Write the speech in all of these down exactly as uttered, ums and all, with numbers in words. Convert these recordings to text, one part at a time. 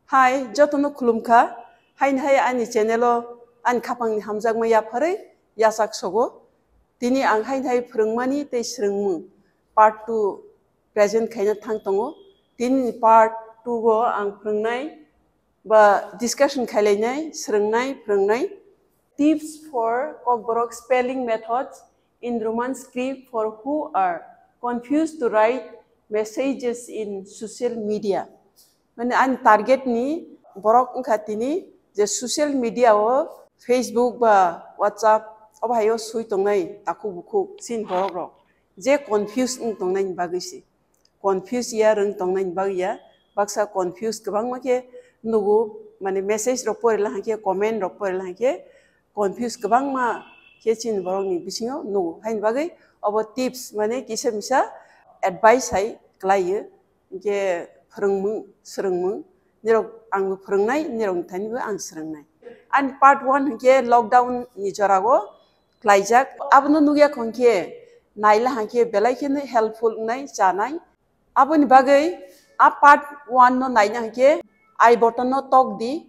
Hai, jotono khulumkha. Haini hai ani channel o ani khapangni hamjakma yapharwi yachak sogo. Tini ang haini hai phwrwngmani tei swrwngmung part two present khaina thang tongo. Tini part two o ang phwrwngnai ba discussion khailainai, swrwngnai, phwrwngnai. Tips for Kokborok spelling methods in Roman script for who are confused to write messages in social media. Mane ani target ni borok wngkha tini je social media o Facebook ba WhatsApp obo hai o sui tongnai takhuk bukhuk chini borok rok je confuse wng tongnai ni bagwi se. Confuse ya rwng tongnai ni bagwi ya. Baksa confuse kwbangma khe nugo, mane message rok pori la hwnkhe, comment rok pori la hwnkhe confuse kwbangma khe chini borok ni bisingo nugo. Haini bagwi obo tips, mane kisa misa advice hai kwlai o. Hwnkhe phwrwngmung, swrwngmung, nirok ang bo phwrwngnai, nirok ni thani bo ang swrwngnai. Ani part one hwnkhe lockdown ni jora o khlaijak. Abono nukya kho hwnkhe naila hwnkhe belai kheno helpful wngnai, chanai. Aboni bagwi a part one no naina hwnkhe I button no tok di.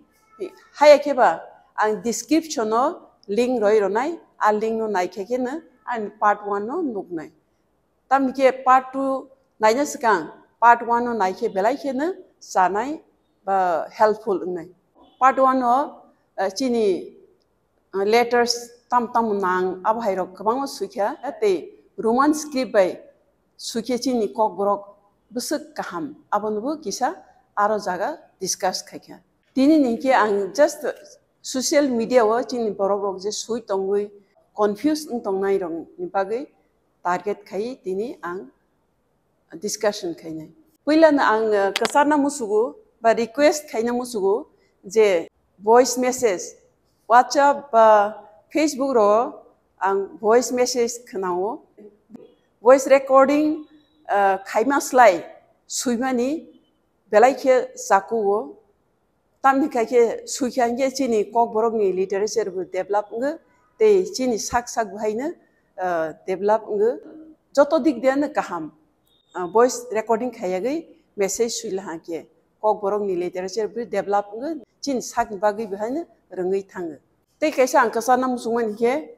Haya khe ba ang description o link roi rwnai, a link no naikhe kheno ani part one no nuknai. Tamni khe part two naina swkang part one no naikhe belai kheno chanai ba helpful wngnai. Part one o, eh, chini, eh, letters tam tam nang abo hai rok kwbangma suikha, eh, tei Roman script bai suikhe chini Kokborok bwswk kaham, abono bo kisa aro jaga discuss khaikha. Tini ni hwnkhe ang just social media o chini borok rok je sui tongwi confuse wng tongnai rok ni bagwi target khai tini ang discussion khainai. Puilano ang, eh, kwcharna musugo ba request khaina musugo je voice message, WhatsApp ba Facebook ro ang voice message khwnao. Voice recording, eh, khaima slai suimani belai khe chakugo. Tamni khai khe suikha hwnkhe chini Kokborokni literature bo develop wngo, tei chini sak sak bo haino, ah, develop wngo. Joto dik de ano kaham, ah, voice recording khaiyagwi message suila hwnkhe Kokborokni literature bo develop wngo, chini sakni bagwi bo haino rwngwi thango. Tei kaisa ang kwcharna muchungmani khe,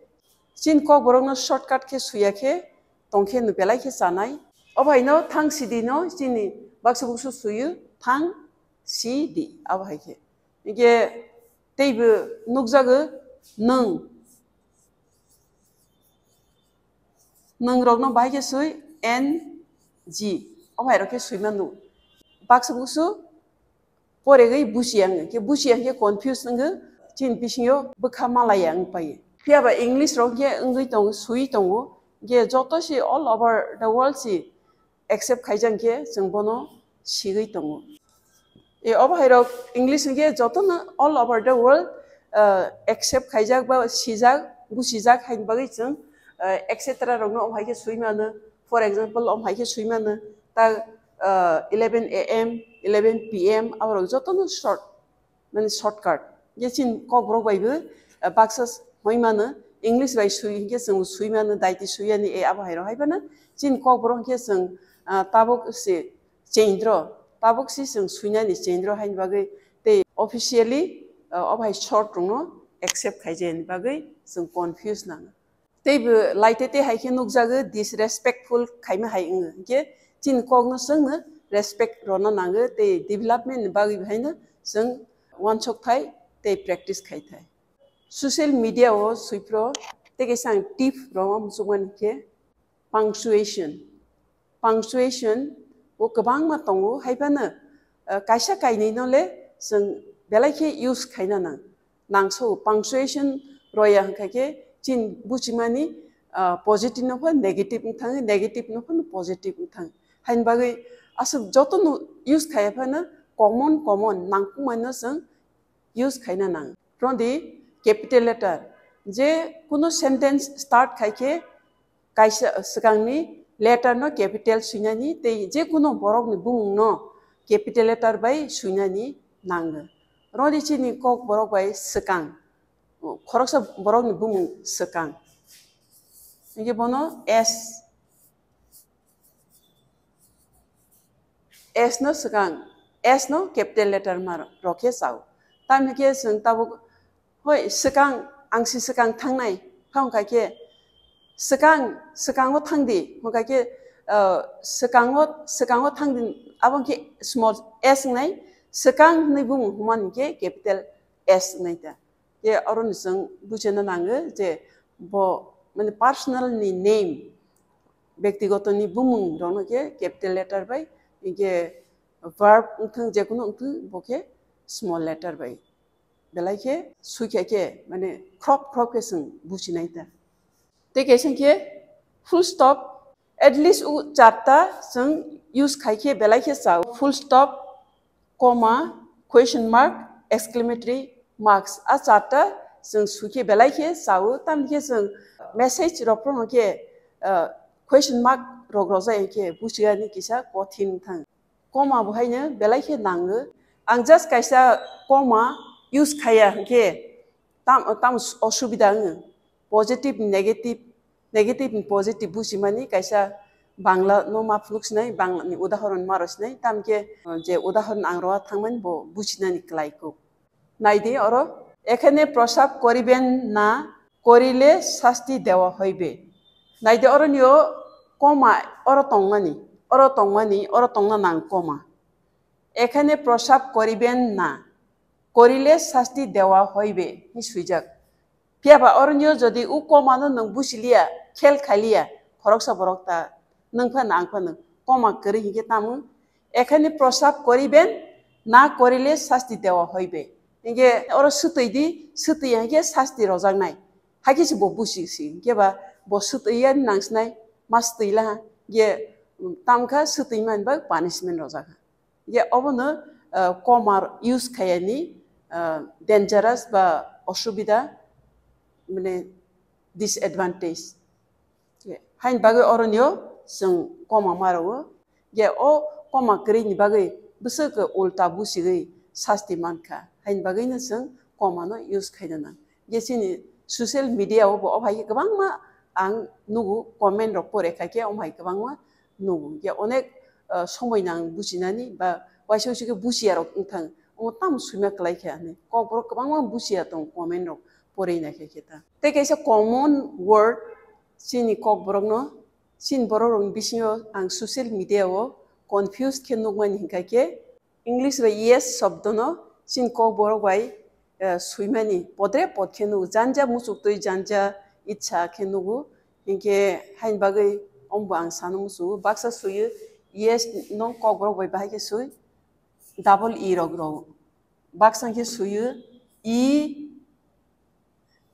chini Kokborokno shortcut khe suya khe tongkhe no belai khe chanai. Obo haino thang sidi no chini baksa buksu suyu thang sidi abo hai khe. Hingke teibo nukjago nwng. Nwng rokno bahai khe sui N G. Obo hai rok khe sui manu. Baksa buksu poregwi buchiya wngkhe, buchiya wngkhe confuse wngkhe, chini bisingo bwkha malaya wngpai. Phiya ba English rok khe wngwi tongo, sui tongo, je joto se all over the world se accept khaijak khe chwng bono sigwi tongo. E, obo hai rok English hwnkhe jotono all over the world, ah, accept khaijak ba sijak, buchijak haini bagwi chwng, ah, et cetera rokno omo hai khe sui mano. For example, omo hai khe sui mano, ta, ah, eleven A M, eleven P M, abo rok jotono short, mane shortcut. Je chini Kokborok bai bo, ah, baksa hoi mano, English bai sui hwnkhe chwng sui mano, daiti sui yani, e abo hai rok hai phano chini Kokborok hwnkhe chwng, ah, tabuk se chendro, tabuk si chwng suinani chendro haini bagwi tei officially, ah, obo hai short rokno accept khaijani bagwi chwng confuse nango. Tei bo laite tei hai khe nukjago disrespectful khaima hai wngo, hwnkhe chini kokno chwngno respect rwna nango tei development ni bagwi bo haino chwng uansuk thai tei practice khai thai. Social media o suiphro tei kaisa ang tip rwma muchungmani khe punctuation. Punctuation bo kwbangma tongo, hai phano, ah, kaisa kainwi no le chwng belai khe use khaina nang. Nangso punctuation roya hwnkha khe chini buchimani, ah, positive no pha negative wng thang, negative no pha positive wng thang. Haini bagwi aswk joto no use khaiya phano common, common nangkukmani no chwng use khaina nang. Rodi capital letter, je kuno sentence start khai khe kaisa swkangni letter no capital swinani tei je kuno borokni bumung no capital letter bai swinani nango. Rodi chini Kokborok bai swkang, khoroksa borokni bumung swkang. Hingke bono S, S no swkang S no capital letter ma rok khe chao. Tamni khe chwng tabuk, hoi, swkang, ang si swkang thangnai, phang kha khe swkang, swkango thangdi, hwn kha khe, uh, swkango, swkango thangdi, abo khe small s wngnai, swkang hwnwi bumung hwnmani khe capital S wngnai ta. Khe oro ni chwng buchina nango je bo mane personal ni name, bektigoto ni bumung rokno khe capital letter bai, hinkhe verb wngthung, jekunu wngthung, bo khe small letter bai. Belai khe suikha khe, mane khrop khrop khe chwng buchinai ta. Tei kaisa khe full stop, at least o charta chwng use khai khe belai khe chao. Full stop, comma, question mark, exclamatory marks. A charta chwng sui khe belai khe chao. Tamni khe chwng message rok phano khe, uh, question mark rok rojak khe buchigani kisa kothin thang. Comma bo haino belai khe nango. Ang just kaisa comma use khaiya hwnkhe tam, tam osubida wngo. Positive, negative, negative ni positive buchimani kaisa Bangla no ma phunuk sinai, Bangla ni udahoron ma rw sinai, tamkhe, uh, je udahoron ang rw thangmani bo buchinani kwlai kuk. Naidi oro, এখানে প্রস্রাব করিবেন না, করিলে শাস্তি দেওয়া হইবে. Naidi oro nio comma oro tongmani, oro tongmani, oro tongna nang comma. এখানে প্রস্রাব করিবেন না, করিলে শাস্তি দেওয়া হইবে. Hi swijak. Phiya ba oro nio jodi u comma no nwng buchiliya, khel khailiya, khoroksa borok ta nwng phano ang phano comma kwrwi hinkhe tamo, এখানে প্রস্রাব করিবেন না করিলে শাস্তি দেওয়া হইবে. Hinkhe oro swtwi di, swtwi ya hinkhe sasti rojaknai. Hakhe se bo buchi si, hinkhe ba bo swtwi ya nang sinai, ma swtwi la ha, hinkhe tamkha swtwi man ba punishment rojak ha. Hinkhe obono, uh, comma use khaiyani, uh, dangerous ba osubida, mane disadvantage. Haini bagwi oronio chwng comma ma rwo. Ge o comma kwrwini bagwi bwswk ulta busigwi sasti mankha. Haini bagwino chwng comma no use khaina nang. Ge chini social media o bo o hai kwbangma ang nugu comment rok pore kha khe o hai kwbangma nugu. Ge onek, uh, somoi nang buchinani ba waisa waisa khe buchiya rok wngthang. Omo tamo swima kwlai khe hinwi. Kokborok kwbangma buchiya tong comment rok porwi naikha khe ta. Tei kaisa common word chini kokborokno, chini borok rokni bisingo ang social media o confused khe nukmani hinkha khe English bai yes shobdono chini kokborok bai, eh, swimani podre pod khe nugo, janja muchuk twi janja itsa khe nugo. Hinkhe haini bagwi omo bo ang sana muchungo, baksa swiyo yes no kokborok bai bahai khe swi double E rok rw. Baksa khe swiyo E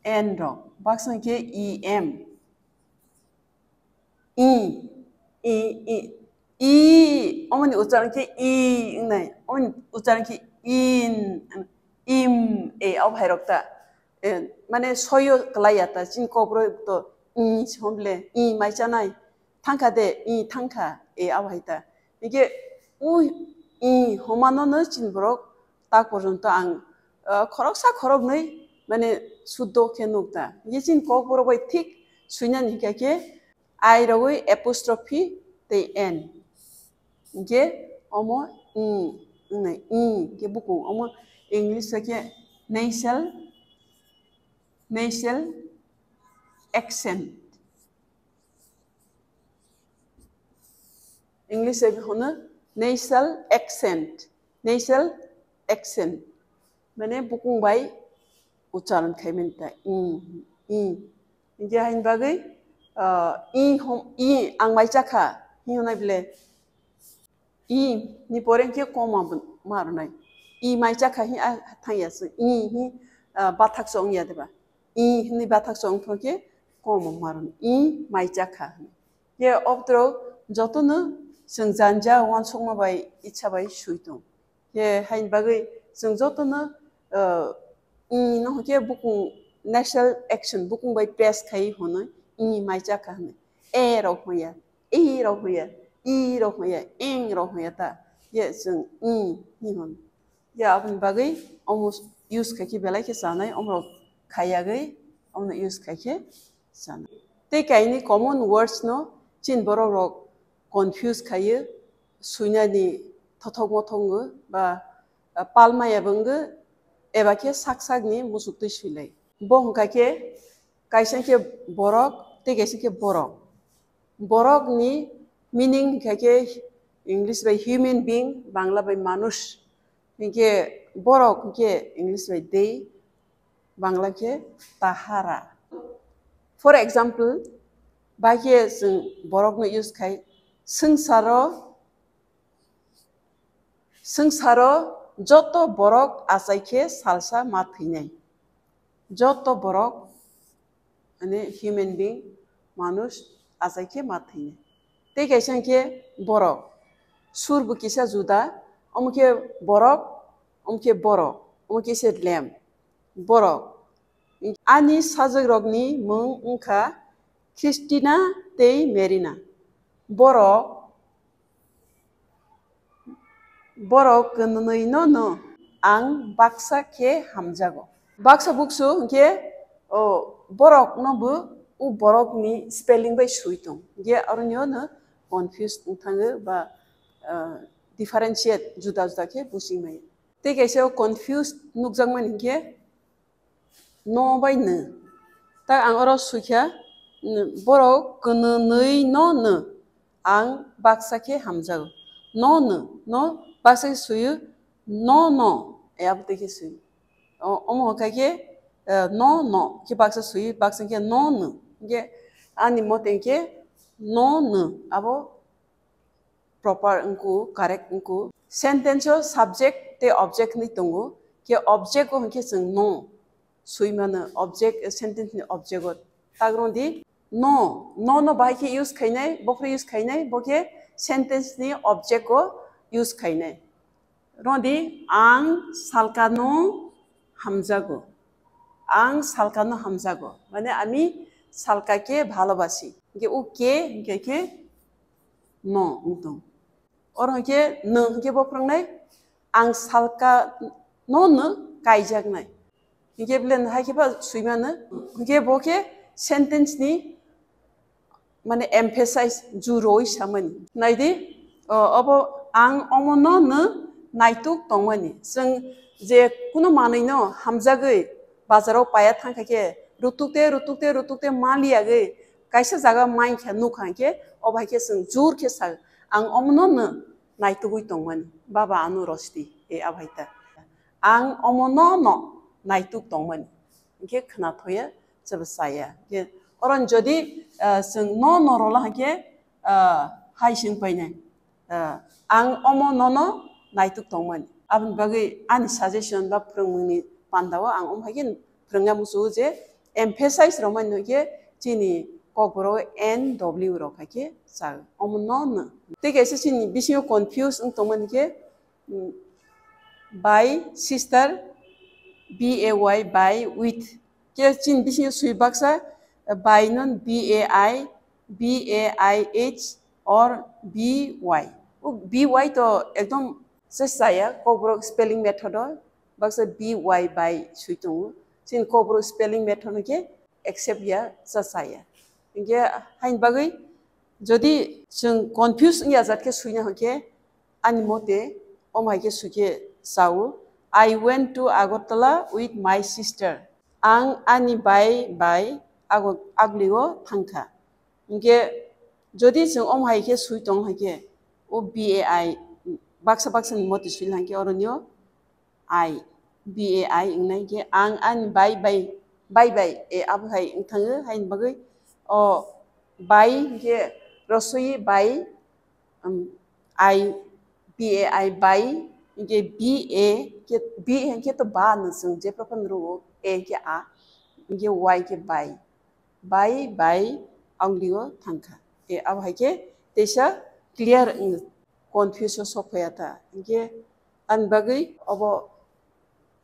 N rok, baksa khe E M. I, i, i, i, omoni ucharon khe i wngnai, omoni ucharon khe in, im, e, o bhai rok ta. E, mane soyo kwlai ya ta, chini kokborok to i se hwn ble, i mai chanai, thangkha de, i thangkha, e, o bhai ta. Hinkhe u i hwnmano no chini borok tak porjonto ang, ah, khoroksa khoroknwi mane suddo khe nuk ta. Hinkhe chini kokborok bai thik swinani hinkha khe I rogwi apostrophe tei N. Hinkhe omo i wngnai, i hinkhe bukung omo English bai khe nasal, nasal accent. English bai hwno nasal accent, nasal accent. Mane bukung bai ucharon khaimani ta, i, i. Hinkhe haini bagwi, ah, i hom, i ang mai chakha, hi hwnai ble. I ni pore hinkhe comma bo ma rwnai. I mai chakha hi a thangya se, i hi, ah, bathak se wngya deba. I hwnwi bathak se wngthok khe comma ma rwnai. I mai chakha hwnwi. Ye obdro jotono chwng janja uansukma bai itsa bai swi tong. Ye haini bagwi chwng jotono, ah, i no hwnkhe bukung nasal accent bukung bai press khai hwnwi i mai chakha hwnwi. E rok hwnya, i rok hwnya, i rok hwnya, eng rok hwnya ta. Ye chwng i hi hwn. Ya, aboni bagwi omo use khai khe belai khe chanai, omorok khaiyagwi omono use khai khe chanai. Tei kaini common words no chini borok rok confuse khaiyo, swinani thothok mothok wngwi ba, ah, palmaya bo wngwi, eba khe sak sakni musuk twi swilai. Bo hwnkha khe kaisa khe borok tei kaisa khe borok. Borokni meaning hwnkha khe English bai human being, Bangla bai manush. Hinkhe borok hinkhe English bai they, Bangla khe tahara. For example, bai khe chwng borokno use khai, swngcharo, swngcharo joto borok achai khe salsa ma thwinai. Joto borok, mane human being, manush, achai khe ma thwinai. Tei kaisa hinkhe borok, sur bo kisa juda, omo khe borok, omo khe borok, omo khe se lamb, borok. Ani sajakrokni mung wngkha Christina tei Merina. Borok, borok kwnwi no no ang baksa khe hamjago. Baksa buksu hinkhe, o, borok no bo o borok ni spelling bai sui tong. Hinkhe aro nio no confused wng thango ba, ah, differentiate juda juda khe buching maya. Tei kaisa o confused nukjakmani hinkhe no bai no. Ta ang oro suikha, n-, borok kwnwi no no ang baksa khe hamjago. No no, no baksa khe suiyo, no no, e abo tei khe suiyo. O, omo hwnkha khe, eh, no no khe baksa suiyo, baksa khe no no. Hinkhe ani mote hinkhe no no abo proper wngkhu, correct wngkhu. Sentence o subject tei object hinwi tongo. Khe object o hinkhe chwng no sui mano, object, sentence ni object o. Tak rwng di, no, no no bahai khe use khainai, bophuru use khainai, bo khe sentence ni object o use khainai. Rwng di, ang salka no hamjago. Ang salka no hamjago. Mane, ami salka ke bhalobasi. Hinkhe o ke, hinkhe khe no wng tong. Oro hinkhe no hinkhe bo phwrwngnai, ang salka no no kaijaknai. Hinkhe bwle no hai khe ba sui mano. Hinkhe bo khe sentence ni mane emphasize, juroi samani. Naidi, o, obo ang omo no no naituk tongmani. Chwng je kuno manwi no hamjagwi bazaro paya thangkha khe rutukte, rutukte, rutukte maliyagwi kaisa jaga mankha nukha khe, obo hai khe chwng jur khe sa, ang omo no no naitugwi tongmani. Baba ano rosti, e abo hai ta. Ang omo no no naituk tongmani. Hinkhe khna thoya, chwbo chaya. Hinkhe oro jodi, ah, chwng no no rola hinkhe, ah, hai sing painai. Ah, ang omo no no naituk tongmani. Aboni bagwi ani suggestion ba phwrwngmungni pandao ang omo hai khe phwrwngna muchungo je emphasize rwmani hinkhe chini kokborok N W rok hai khe chao. Omo no no. Tei kaisa chini bisingo confuse wng tongmani khe, mm, by sister, B A Y, by with. Khe chini bisingo sui baksa, eh, by non B A I, B A I H or B Y. O B Y to ekdom se chaya, kokborok spelling method o baksa B Y by sui tongo. Chini kokborok spelling method no khe accept ya, cha chaya. Hinkhe haini bagwi jodi chwng confuse wngya jat khe suina hinkhe, ani mote omo hai khe sui khe chao, "I went to Agartala with my sister." Ang ani bai bai ago-, agulio thangkha. Hinkhe jodi chwng omo hai khe sui tong hai khe, o B A I baksa baksa ni mote sui lang khe oro nio I, B A I wngnai khe ang ani bai bai, bai bai, e abo hai wng thango, haini bagwi o bai hinkhe rosoi bai, um, I, B A I bai, hinkhe B A khe, B hinkhe to ba no chwng jephru phano rwo, A hinkhe a, hinkhe Y hinkhe bai, bai bai anglio thangkha. E abo hai khe teisa clear wng, confuse o sok phaiya ta. Hinkhe ani bagwi obo,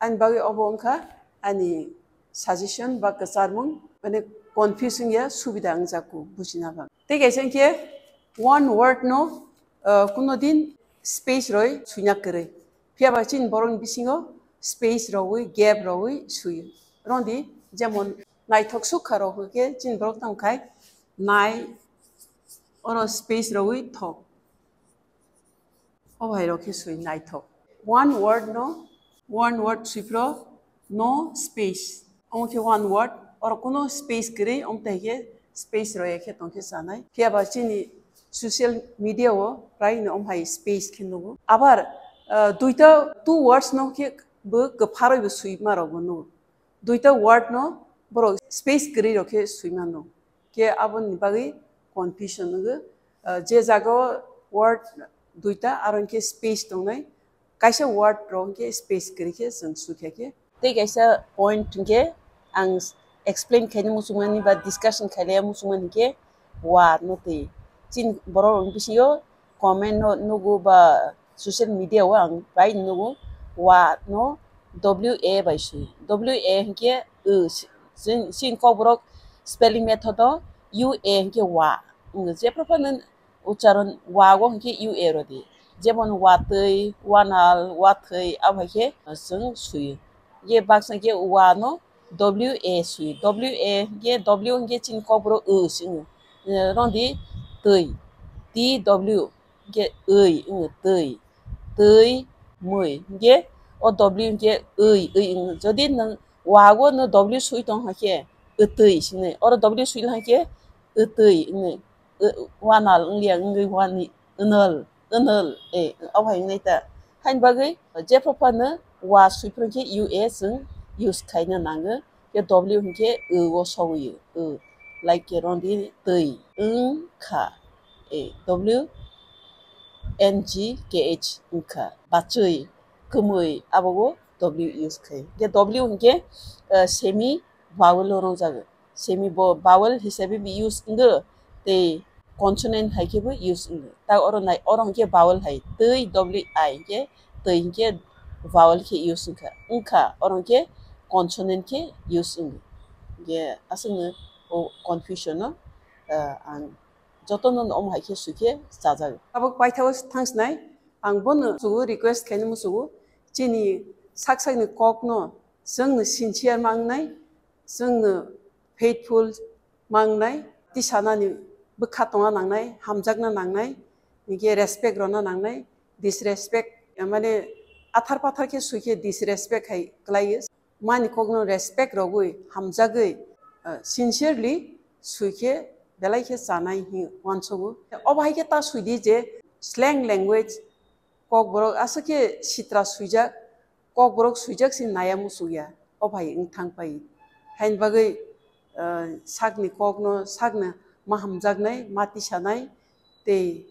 ani bagwi obo wngkha ani suggestion ba kwcharmung, mane confuse wngya, subida wngjakgo bujina bagwi. Tei kaisa hinkhe one word no, uh, kuno din space roi suina kwrwi. Phiya ba chini borokni bisingo space rogwi, gap rogwi suyo. Rwng di, jemon naithok sukha rok hinkhe chini borok tamo khai nai, oro space rogwi thok. Obo hai rok khe swi naithok. One word no, one word swi phro, no space. Omo khe one word, oro kuno space kwrwi, omo tai khe space rwya khe tong khe chanai. Phiya ba chini social media o prai no omo hai space khe nugo. Abar, ah, duita two words no khe bo kwpharwi bo swi ma rok bo nugo. Duita word no borok space kwrwi rok khe swi mano. Khe aboni bagwi confusion wngo. Ah, je jaga o word duita aro hwnkhe space tongnai, kaisa word rok hwnkhe space kwrwi khe chwng swi kha khe. Tei kaisa point hwnkhe ang explain khaina muchungmani ba discussion khailaiya muchungmani hwnkhe wa no twi. Chini borok rokni bisingo comment no nugo ba social media o ang bai nugo, wa no W A bai swi. W A hwnkhe, uh, si-, si-, sin kokborok spelling method o U A hwnkhe wa. Wng, jephru phano ucharon wa go hwnkhe U A rw di. Jemon watwi, wanal, wathwi, abo hai khe chwng swi. Ye baksa khe wa no W A swi. W A hwnkhe W hwnkhe chini kokborok uh swi wng. Eh, rw di twi. T W hwnkhe wi wng twi. Twi, mwi. Hwnkhe o W hwnkhe wi, wi wng. Jodi nwng wa go no W swi tong hai khe, wtwi sini. Oro W swi lai khe, wtwi wng. Wanal wng liya wngwi wani, wnwl, wnwl, eh, abo hai wngnai ta. Haini bagwi jephru phano wa swi phru khe U A chwng use khaina nango. Khe W hwnkhe o o sogwi o. Like khe rondi twi, wng kha. Eh, W N G K H wng kha. Bachwi, kwmwi, abo o W use khai. Khe W hwnkhe, eh, semi vowel o rwngjago. Semi bo vowel hisabe bo use wngo, tei consonant hai khe bo use wngo. Ta oro nai, oro hwnkhe vowel hai, twi W I hwnkhe, twi hwnkhe vowel khe use wngkha, wngkha, oro hwnkhe consonant khe use wngo. Hwnkhe aswkno o confusion no, ah, ang jotono omo hai khe swi khe chajago. Abo paithago thangsnai, ang bono chugo request khaina muchugo, chini sak sakni kokno chwngno sincere mangnai, chwngno faithful mangnai, tisanani bwkha tongna nangnai, hamjakna nangnai, hwnkhe respect rwna nangnai, disrespect, mane athar pathar khe swi khe disrespect hai kwlaiyo. Mani kokno respect rogwi, hamjagwi, ah, sincerely swi khe belai khe chanai hinwi uansugo. Obo hai khe ta swidi je slang language, kokborok aswk khe sitra swijak, kokborok swijak se naiya muchukya, o bai wng thang pai. Haini bagwi, ah, sakni kokno sakno ma hamjaknai, ma tisanai, tei,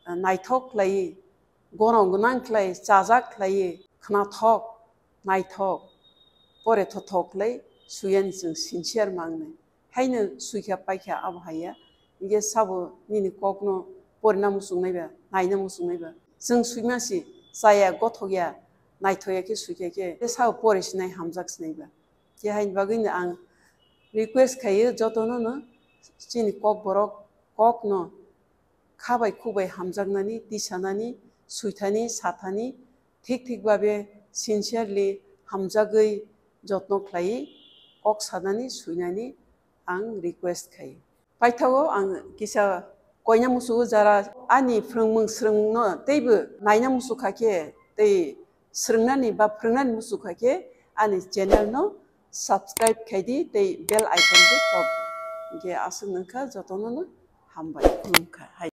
ah, naithok khlaiwi, gono gwnang khlai, chajak khlaiwi, khnathok, naithok, pore thothok khlai swiyani chwng sincere mangnai. Haino swikha paikha abo haiya. Hingke sabo nini kokno porina muchungnaiba, naina muchungnaiba. Chwng swima si chaya, gothokya, naithokya khe swikha khe, khe sabo pore sinai, hamjak sinaiba. Khe haini bagwino ang request khaio jotono no chini kokborok kokno kha bai khuk bai hamjaknani, tisanani, swithani, sathani, thik thik babe sincerely hamjagwi jotno khlaiwi kok sanani, swinani ang request khai. Paithago ang kisa koina musugo, jara ani phrwngmung swrwngmungno teibo naina musukha khe tei swrwngnani ba phrwngnani musukha khe ani channel no subscribe khaidi tei bell icon bo tok. Hingke aswk nungkha jotono no hambai, khulumkha.